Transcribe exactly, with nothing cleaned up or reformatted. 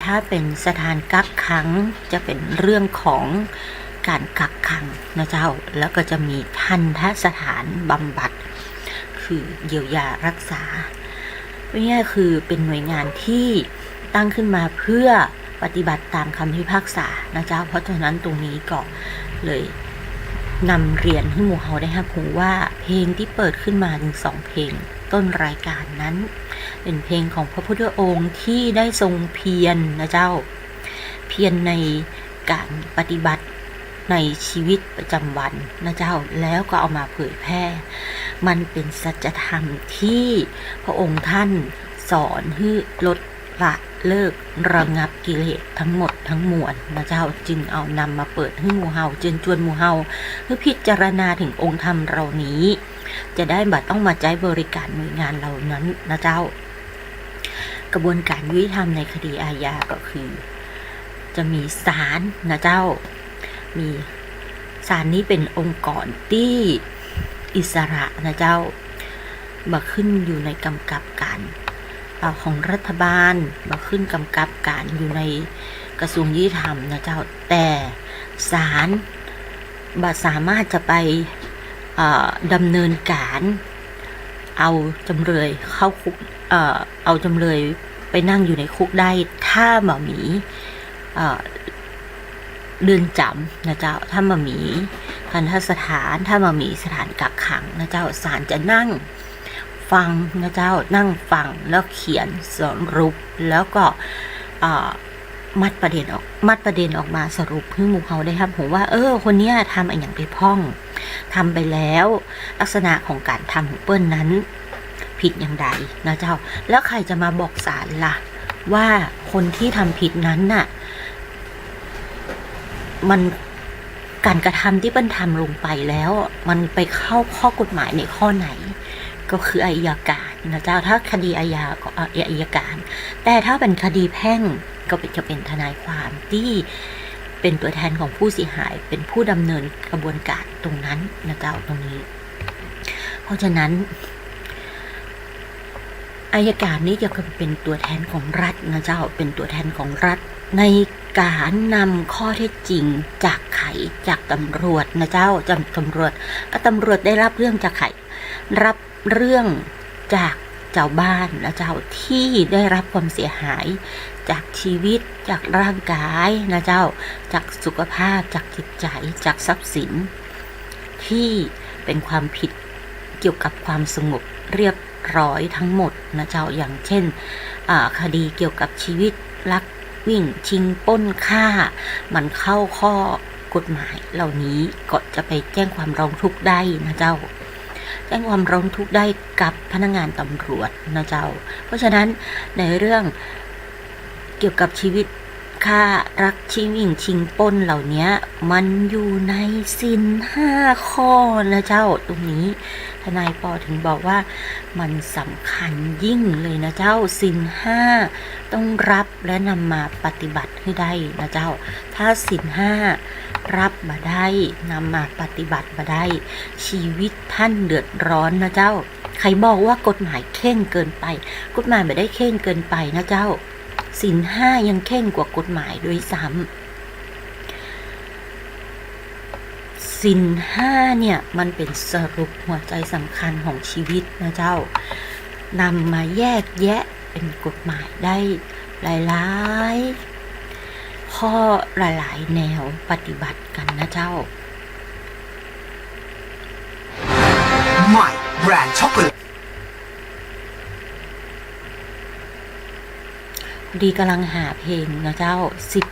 ถ้าเป๋นสถานกักขังจะเป๋นเรื่องของก๋านกักขังนะเจ้า แล้วก็จะมีทัณฑสถานบำบัด คือเยียวยารักษา เนี่ยคือเป๋นหน่วยงานตี้ตั้งขึ้นมาเพื่อปฏิบัติต๋ามกำพิพากษานะเจ้า เพราะฉะนั้นตรงนี้ก็เลยนำเรียนหื้อหมู่เฮาได้ฮับฮู้ว่าเพลงตี้เปิดขึ้นมาตึงสองเพลงต้นรายก๋านนั้น เป๋นเพลงของพระพุทธองค์ตี้ได้ทรงเพียรนะเจ้า เพียรในก๋านปฏิบัติในชีวิตประจ๋ำวันนะเจ้า แล้วก็เอามาเผยแพร่ มันเป๋นสัจธรรมตี้พระองค์ท่านสอนหื้อลดละเลิกระงับกิเลสทั้งหมดทั้งมวลนะเจ้า จึงเอานำมาเปิดหื้อหมู่เฮา เจิญจวนหมู่เฮาหื้อพิจารณาเถิงองค์ธรรมเหล่านี้ จะได้บ่ต้องมาใจ๊บริก๋านหน่วยงานเหล่านั้นนะเจ้า กระบวนก๋านยุติธรรมในคดีอาญาก็คือ จะมีศาลนะเจ้า มีศาลนี้เป๋นองค์กรตี้อิสระนะเจ้า บ่ขึ้นอยู่ในก๋ำกับก๋าน เอ่อ ของรัฐบาล บ่ขึ้นก๋ำกับก๋านอยู่ในกระทรวงยุติธรรมนะเจ้า แต่ศาลบ่สามารถจะไป เอ่อ ดำเนินก๋าน เอาจ๋ำเลยเข้าคุก เอ่อ เอาจ๋ำเลยไปนั่งอยู่ในคุกได้ ถ้าบ่มี เอ่อ เรือนจ๋ำนะเจ้า ถ้าบ่มีทัณฑสถาน ถ้าบ่มีสถานกักขังนะเจ้า ศาลจะนั่งฟังนะเจ้า นั่งฟังแล้วเขียนสรุป แล้วก็ เอ่อ มัดประเด็นออก มัดประเด็นออกมาสรุปหื้อหมู่เฮาได้ฮับฮู้ว่า เออ คนเนี้ยทำอะหยังไปพ่อง ทำไปแล้ว ลักษณะของก๋านทำของเปิ้นนั้นผิดอย่างใดนะเจ้า แล้วใผจะมาบอกศาลล่ะ ว่าคนตี้ทำผิดนั้นน่ะ มัน ก๋านกระทำตี้เปิ้นทำลงไปแล้ว มันไปเข้าข้อกฎหมายในข้อไหน ก็คืออัยการนะเจ้า ถ้าคดีอาญาก็ เอ่อ อัยการ แต่ถ้าเป๋นคดีแพ่งก็เป๋น จะเป๋นทนายความตี้เป๋นตัวแทนของผู้เสียหาย เป๋นผู้ดำเนินกระบวนก๋านตรงนั้นนะเจ้า ตรงนี้ เพราะฉะนั้น อัยการนี่จะเป๋นตัวแทนของรัฐนะเจ้า เป๋นตัวแทนของรัฐ ในก๋านนำข้อเท็จจริงจากใผ จากตำรวจนะเจ้า จากตำรวจ อ่ะ ตำรวจได้รับเรื่องจากใผ รับเรื่องจากจาวบ้านนะเจ้า ตี้ได้รับความเสียหายจากชีวิต จากร่างกายนะเจ้า จากสุขภาพ จากจิตใจ๋ จากทรัพย์สิน ตี้เป๋นความผิดเกี่ยวกับความสงบเรียบร้อยทั้งหมดนะเจ้า อย่างเช่น อ่า คดีเกี่ยวกับชีวิต ลักวิ่ง ชิง ปล้น ฆ่า มันเข้าข้อกฎหมายเหล่านี้ ก็จะไปแจ้งความร้องทุกข์ได้นะเจ้า แจ้งความร้องทุกข์ได้กับพนักงานตำรวจนะเจ้า เพราะฉะนั้นในเรื่องเกี่ยวกับชีวิต ฆ่า ลัก ชิงวิ่ง ชิง ปล้น เหล่าเนี้ย มันอยู่ในศีลห้าข้อนะเจ้า ตรงนี้ทนายปอถึงบอกว่ามันสำคัญยิ่งเลยนะเจ้า ศีลห้าต้องรับและนำมาปฏิบัติหื้อได้นะเจ้า ถ้าศีลห้ารับบ่ได้ นำมาปฏิบัติบ่ได้ ชีวิตต้านเดือดร้อนนะเจ้า ใผบอกว่ากฎหมายเคร่งเกินไป กฎหมายบ่ได้เคร่งเกินไปนะเจ้า ศีลห้ายังเคร่งกว่ากฎหมายด้วยซ้ำ ศีลห้าเนี่ยมันเป๋นสรุปหัวใจ๋สำคัญของชีวิตนะเจ้า นำมาแยกแยะเป๋นกฎหมายได้หลายๆ ข้อหลายๆ แนวปฏิบัติกั๋นนะเจ้า ใหม่ แบรนด์ช็อกโกแลต ดีก่ำลังหาเพลงนะเจ้า สิบ